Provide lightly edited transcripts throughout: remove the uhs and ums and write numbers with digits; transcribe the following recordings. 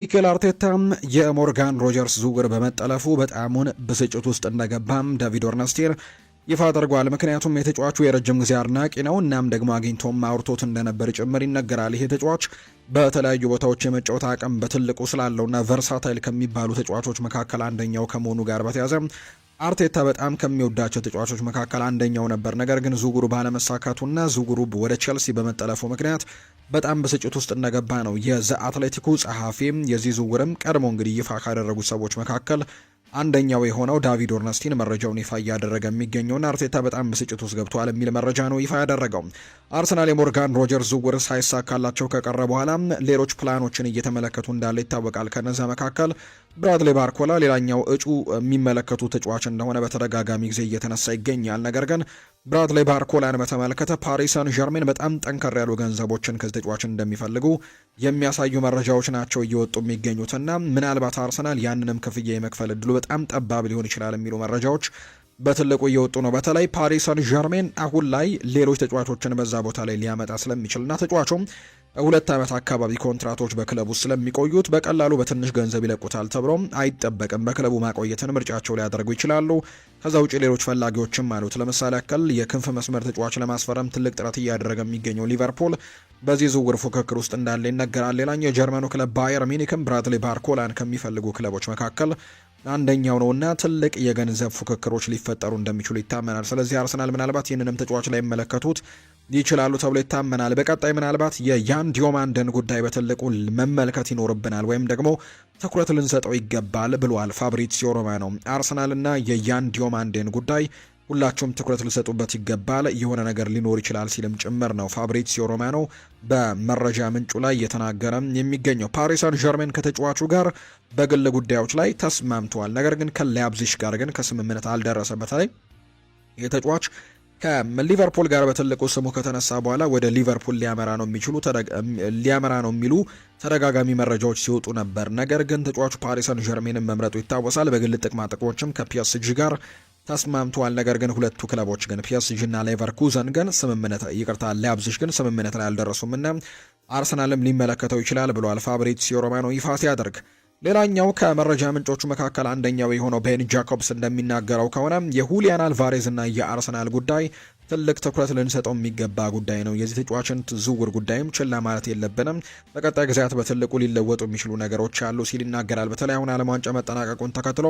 ሚኬል አርቴታም የሞርጋን ሮጀርስ ዝውውር በመጠለፉ በጣሙን ብስጭት ውስጥ እንደገባም ዳቪድ ኦርነስቴን ይፋ አድርጓል። ምክንያቱም የተጫዋቹ የረጅም ጊዜ አድናቂ ነው። እናም ደግሞ አግኝቶም አውርቶት እንደነበር ጭምር ይነገራል። ይሄ ተጫዋች በተለያዩ ቦታዎች የመጫወት አቅም በትልቁ ስላለውና versatile ከሚባሉ ተጫዋቾች መካከል አንደኛው ከመሆኑ ጋር በተያዘ አርቴታ በጣም ከሚወዳቸው ተጫዋቾች መካከል አንደኛው ነበር። ነገር ግን ዝውውሩ ባለመሳካቱና ዝውውሩ ወደ ቼልሲ በመጠለፉ ምክንያት በጣም ብስጭት ውስጥ እንደገባ ነው የዘ አትሌቲኩ ጸሐፊም የዚህ ዝውውርም ቀድሞ እንግዲህ ይፋ ካደረጉት ሰዎች መካከል አንደኛው የሆነው ዳቪድ ኦርነስቲን መረጃውን ይፋ እያደረገ የሚገኘውና አርቴታ በጣም ብስጭት ውስጥ ገብቷል የሚል መረጃ ነው ይፋ ያደረገው። አርሰናል የሞርጋን ሮጀርስ ዝውውር ሳይሳካላቸው ከቀረ በኋላ ሌሎች ፕላኖችን እየተመለከቱ እንዳለ ይታወቃል። ከነዚያ መካከል ብራድሌ ባርኮላ ሌላኛው እጩ የሚመለከቱ ተጫዋች እንደሆነ በተደጋጋሚ ጊዜ እየተነሳ ይገኛል። ነገር ግን ብራድሌ ባርኮላን በተመለከተ ፓሪስ ሳን ዠርሜን በጣም ጠንከር ያሉ ገንዘቦችን ከዚህ ተጫዋች እንደሚፈልጉ የሚያሳዩ መረጃዎች ናቸው እየወጡ የሚገኙትና ምናልባት አርሰናል ያንንም ክፍያ የመክፈል እድሉ በጣም ጠባብ ሊሆን ይችላል የሚሉ መረጃዎች በትልቁ እየወጡ ነው። በተለይ ፓሪስ ሳን ዠርሜን አሁን ላይ ሌሎች ተጫዋቾችን በዛ ቦታ ላይ ሊያመጣ ስለሚችልና ተጫዋቹም 2 ዓመት አካባቢ ኮንትራቶች በክለቡ ስለሚቆዩት በቀላሉ በትንሽ ገንዘብ ይለቁታል ተብሎ አይጠበቅም። በክለቡ ማቆየትን ምርጫቸው ሊያደርጉ ይችላሉ። ከዛ ውጭ ሌሎች ፈላጊዎችም አሉት። ለምሳሌ ያክል የክንፍ መስመር ተጫዋች ለማስፈረም ትልቅ ጥረት እያደረገ የሚገኘው ሊቨርፑል በዚህ ዝውውር ፉክክር ውስጥ እንዳለ ይነገራል። ሌላኛው የጀርመኑ ክለብ ባየር ሚኒክም ብራድሊ ባርኮላን ከሚፈልጉ ክለቦች መካከል አንደኛው ነውና ትልቅ የገንዘብ ፉክክሮች ሊፈጠሩ እንደሚችሉ ይታመናል። ስለዚህ አርሰናል ምናልባት ይህንንም ተጫዋች ላይ ይመለከቱት ይችላሉ ተብሎ ይታመናል። በቀጣይ ምናልባት የያን ዲዮማንደን ጉዳይ በትልቁ መመልከት ይኖርብናል ወይም ደግሞ ትኩረት ልንሰጠው ይገባል ብሏል ፋብሪዚዮ ሮማኖ። አርሰናልና የያን ዲዮማንዴን ጉዳይ ሁላችሁም ትኩረት ልሰጡበት ይገባል፣ የሆነ ነገር ሊኖር ይችላል ሲልም ጭምር ነው ፋብሪዚዮ ሮማኖ በመረጃ ምንጩ ላይ እየተናገረ የሚገኘው። ፓሪስ ሳን ዠርሜን ከተጫዋቹ ጋር በግል ጉዳዮች ላይ ተስማምተዋል። ነገር ግን ከላይፕዚግ ጋር ግን ከስምምነት አልደረሰም። በተለይ የተጫዋች ከሊቨርፑል ጋር በትልቁ ስሙ ከተነሳ በኋላ ወደ ሊቨርፑል ሊያመራ ነው የሚችሉ ሊያመራ ነው የሚሉ ተደጋጋሚ መረጃዎች ሲወጡ ነበር። ነገር ግን ተጫዋቹ ፓሪስ ሰን ዠርሜንን መምረጡ ይታወሳል። በግል ጥቅማ ጥቅሞችም ከፒኤስጂ ጋር ተስማምተዋል። ነገር ግን ሁለቱ ክለቦች ግን ፒኤስጂ እና ሌቨርኩዘን ግን ስምምነት ይቅርታ፣ ላይፕዚግ ግን ስምምነት ላይ አልደረሱም እና አርሰናልም ሊመለከተው ይችላል ብሏል ፋብሪዚዮ ሮማኖ ይፋ ሲያደርግ። ሌላኛው ከመረጃ ምንጮቹ መካከል አንደኛው የሆነው ቤን ጃኮብስ እንደሚናገረው ከሆነ የሁሊያን አልቫሬዝ እና የአርሰናል ጉዳይ ትልቅ ትኩረት ልንሰጠው የሚገባ ጉዳይ ነው። የዚህ ተጫዋችን ዝውውር ጉዳይም ችላ ማለት የለብንም። በቀጣይ ጊዜያት በትልቁ ሊለወጡ የሚችሉ ነገሮች አሉ ሲል ይናገራል። በተለይ አሁን ዓለም ዋንጫ መጠናቀቁን ተከትሎ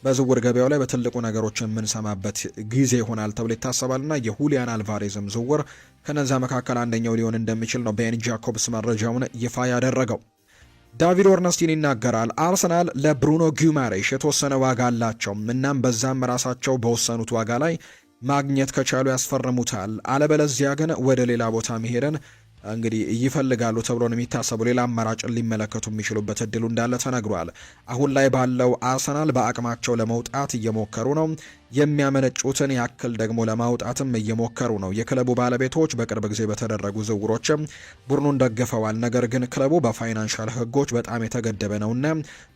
በዝውውር ገበያው ላይ በትልቁ ነገሮች የምንሰማበት ጊዜ ይሆናል ተብሎ ይታሰባልና የሁሊያን አልቫሬዝም ዝውውር ከነዛ መካከል አንደኛው ሊሆን እንደሚችል ነው ቤን ጃኮብስ መረጃውን ይፋ ያደረገው። ዳቪድ ኦርነስቲን ይናገራል። አርሰናል ለብሩኖ ጊማሬሽ የተወሰነ ዋጋ አላቸው። እናም በዛም ራሳቸው በወሰኑት ዋጋ ላይ ማግኘት ከቻሉ ያስፈርሙታል። አለበለዚያ ግን ወደ ሌላ ቦታ መሄድን እንግዲህ ይፈልጋሉ ተብሎ ነው የሚታሰቡ። ሌላ አማራጭን ሊመለከቱ የሚችሉበት እድሉ እንዳለ ተነግሯል። አሁን ላይ ባለው አርሰናል በአቅማቸው ለመውጣት እየሞከሩ ነው። የሚያመነጩትን ያክል ደግሞ ለማውጣትም እየሞከሩ ነው። የክለቡ ባለቤቶች በቅርብ ጊዜ በተደረጉ ዝውውሮችም ቡድኑን ደግፈዋል። ነገር ግን ክለቡ በ financial ሕጎች በጣም የተገደበ ነውና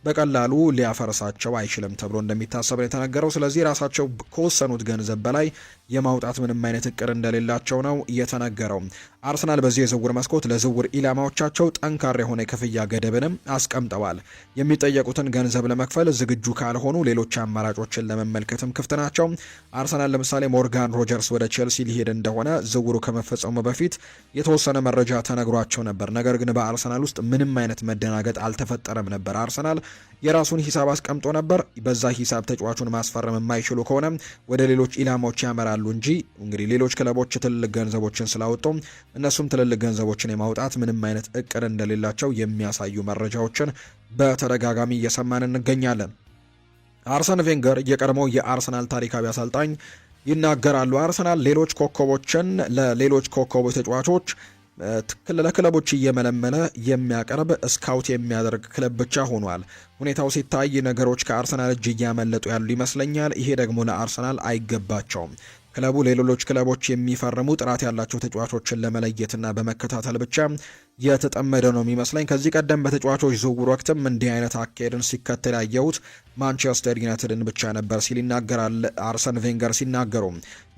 በቀላሉ ሊያፈርሳቸው አይችልም ተብሎ እንደሚታሰብ ነው የተነገረው። ስለዚህ ራሳቸው ከወሰኑት ገንዘብ በላይ የማውጣት ምንም አይነት እቅድ እንደሌላቸው ነው የተነገረው። አርሰናል በዚህ የዝውውር መስኮት ለዝውውር ኢላማዎቻቸው ጠንካራ የሆነ የክፍያ ገደብንም አስቀምጠዋል። የሚጠየቁትን ገንዘብ ለመክፈል ዝግጁ ካልሆኑ ሌሎች አማራጮችን ለመመልከትም ክፍት ናቸው። አርሰናል ለምሳሌ ሞርጋን ሮጀርስ ወደ ቼልሲ ሊሄድ እንደሆነ ዝውውሩ ከመፈጸሙ በፊት የተወሰነ መረጃ ተነግሯቸው ነበር። ነገር ግን በአርሰናል ውስጥ ምንም አይነት መደናገጥ አልተፈጠረም ነበር። አርሰናል የራሱን ሂሳብ አስቀምጦ ነበር። በዛ ሂሳብ ተጫዋቹን ማስፈረም የማይችሉ ከሆነ ወደ ሌሎች ኢላማዎች ያመራሉ እንጂ እንግዲህ ሌሎች ክለቦች ትልልቅ ገንዘቦችን ስላወጡ እነሱም ትልልቅ ገንዘቦችን የማውጣት ምንም አይነት እቅድ እንደሌላቸው የሚያሳዩ መረጃዎችን በተደጋጋሚ እየሰማን እንገኛለን። አርሰን ቬንገር የቀድሞው የአርሰናል ታሪካዊ አሰልጣኝ ይናገራሉ። አርሰናል ሌሎች ኮከቦችን ለሌሎች ኮከቦች ተጫዋቾች ለክለቦች እየመለመለ የሚያቀርብ ስካውት የሚያደርግ ክለብ ብቻ ሆኗል። ሁኔታው ሲታይ ነገሮች ከአርሰናል እጅ እያመለጡ ያሉ ይመስለኛል። ይሄ ደግሞ ለአርሰናል አይገባቸውም። ክለቡ ለሌሎች ክለቦች የሚፈርሙ ጥራት ያላቸው ተጫዋቾችን ለመለየትና በመከታተል ብቻ የተጠመደ ነው የሚመስለኝ። ከዚህ ቀደም በተጫዋቾች ዝውውር ወቅትም እንዲህ አይነት አካሄድን ሲከተል ያየሁት ማንቸስተር ዩናይትድን ብቻ ነበር ሲል ይናገራል አርሰን ቬንገር ሲናገሩ።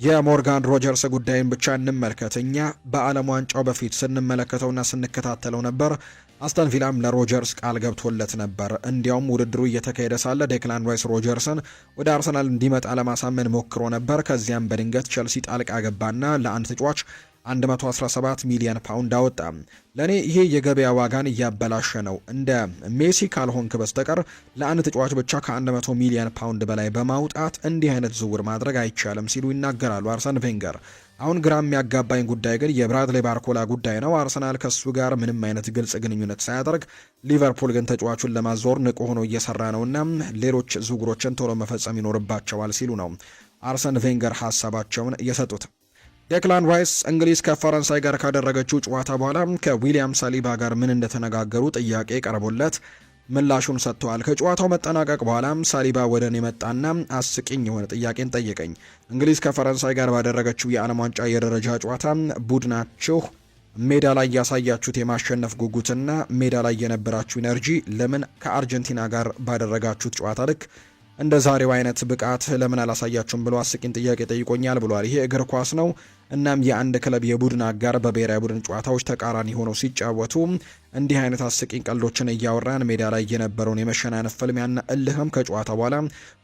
የሞርጋን ሮጀርስ ጉዳይን ብቻ እንመልከት። እኛ በዓለም ዋንጫው በፊት ስንመለከተውና ስንከታተለው ነበር። አስተን ቪላም ለሮጀርስ ቃል ገብቶለት ነበር። እንዲያውም ውድድሩ እየተካሄደ ሳለ ዴክላን ራይስ ሮጀርስን ወደ አርሰናል እንዲመጣ ለማሳመን ሞክሮ ነበር። ከዚያም በድንገት ቸልሲ ጣልቃ ገባና ለአንድ ተጫዋች 117 ሚሊዮን ፓውንድ አወጣ። ለእኔ ይሄ የገበያ ዋጋን እያበላሸ ነው። እንደ ሜሲ ካልሆንክ በስተቀር ለአንድ ተጫዋች ብቻ ከ100 ሚሊዮን ፓውንድ በላይ በማውጣት እንዲህ አይነት ዝውውር ማድረግ አይቻልም ሲሉ ይናገራሉ አርሰን ቬንገር። አሁን ግራ የሚያጋባኝ ጉዳይ ግን የብራድሌ ባርኮላ ጉዳይ ነው። አርሰናል ከሱ ጋር ምንም አይነት ግልጽ ግንኙነት ሳያደርግ፣ ሊቨርፑል ግን ተጫዋቹን ለማዛወር ንቁ ሆኖ እየሰራ ነውና ሌሎች ዝውውሮችን ቶሎ መፈጸም ይኖርባቸዋል ሲሉ ነው አርሰን ቬንገር ሀሳባቸውን የሰጡት። ዴክላን ራይስ እንግሊዝ ከፈረንሳይ ጋር ካደረገችው ጨዋታ በኋላ ከዊሊያም ሳሊባ ጋር ምን እንደተነጋገሩ ጥያቄ ቀርቦለት ምላሹን ሰጥተዋል። ከጨዋታው መጠናቀቅ በኋላም ሳሊባ ወደ እኔ መጣና አስቂኝ የሆነ ጥያቄን ጠየቀኝ። እንግሊዝ ከፈረንሳይ ጋር ባደረገችው የዓለም ዋንጫ የደረጃ ጨዋታ ቡድናችሁ ሜዳ ላይ ያሳያችሁት የማሸነፍ ጉጉትና ሜዳ ላይ የነበራችሁ energy ለምን ከአርጀንቲና ጋር ባደረጋችሁት ጨዋታ ልክ እንደ ዛሬው አይነት ብቃት ለምን አላሳያችሁም ብሎ አስቂኝ ጥያቄ ጠይቆኛል ብሏል። ይሄ እግር ኳስ ነው። እናም የአንድ ክለብ የቡድን አጋር በብሔራዊ ቡድን ጨዋታዎች ተቃራኒ ሆነው ሲጫወቱ እንዲህ አይነት አስቂኝ ቀልዶችን እያወራን ሜዳ ላይ የነበረውን የመሸናነፍ ፍልሚያና እልህም ከጨዋታ በኋላ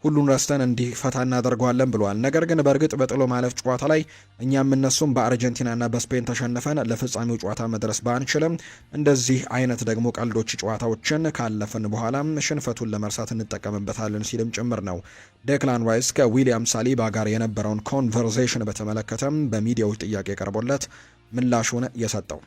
ሁሉን ረስተን እንዲህ ፈታ እናደርገዋለን ብሏል። ነገር ግን በእርግጥ በጥሎ ማለፍ ጨዋታ ላይ እኛም እነሱም በአርጀንቲናና በስፔን ተሸንፈን ለፍጻሜው ጨዋታ መድረስ ባንችልም እንደዚህ አይነት ደግሞ ቀልዶች ጨዋታዎችን ካለፍን በኋላ ሽንፈቱን ለመርሳት እንጠቀምበታለን ሲልም ጭምር ነው ዴክላን ራይስ ከዊሊያም ሳሊባ ጋር የነበረውን conversation በተመለከተም በሚዲያዎች ጥያቄ ቀርቦለት ምላሹን የሰጠው።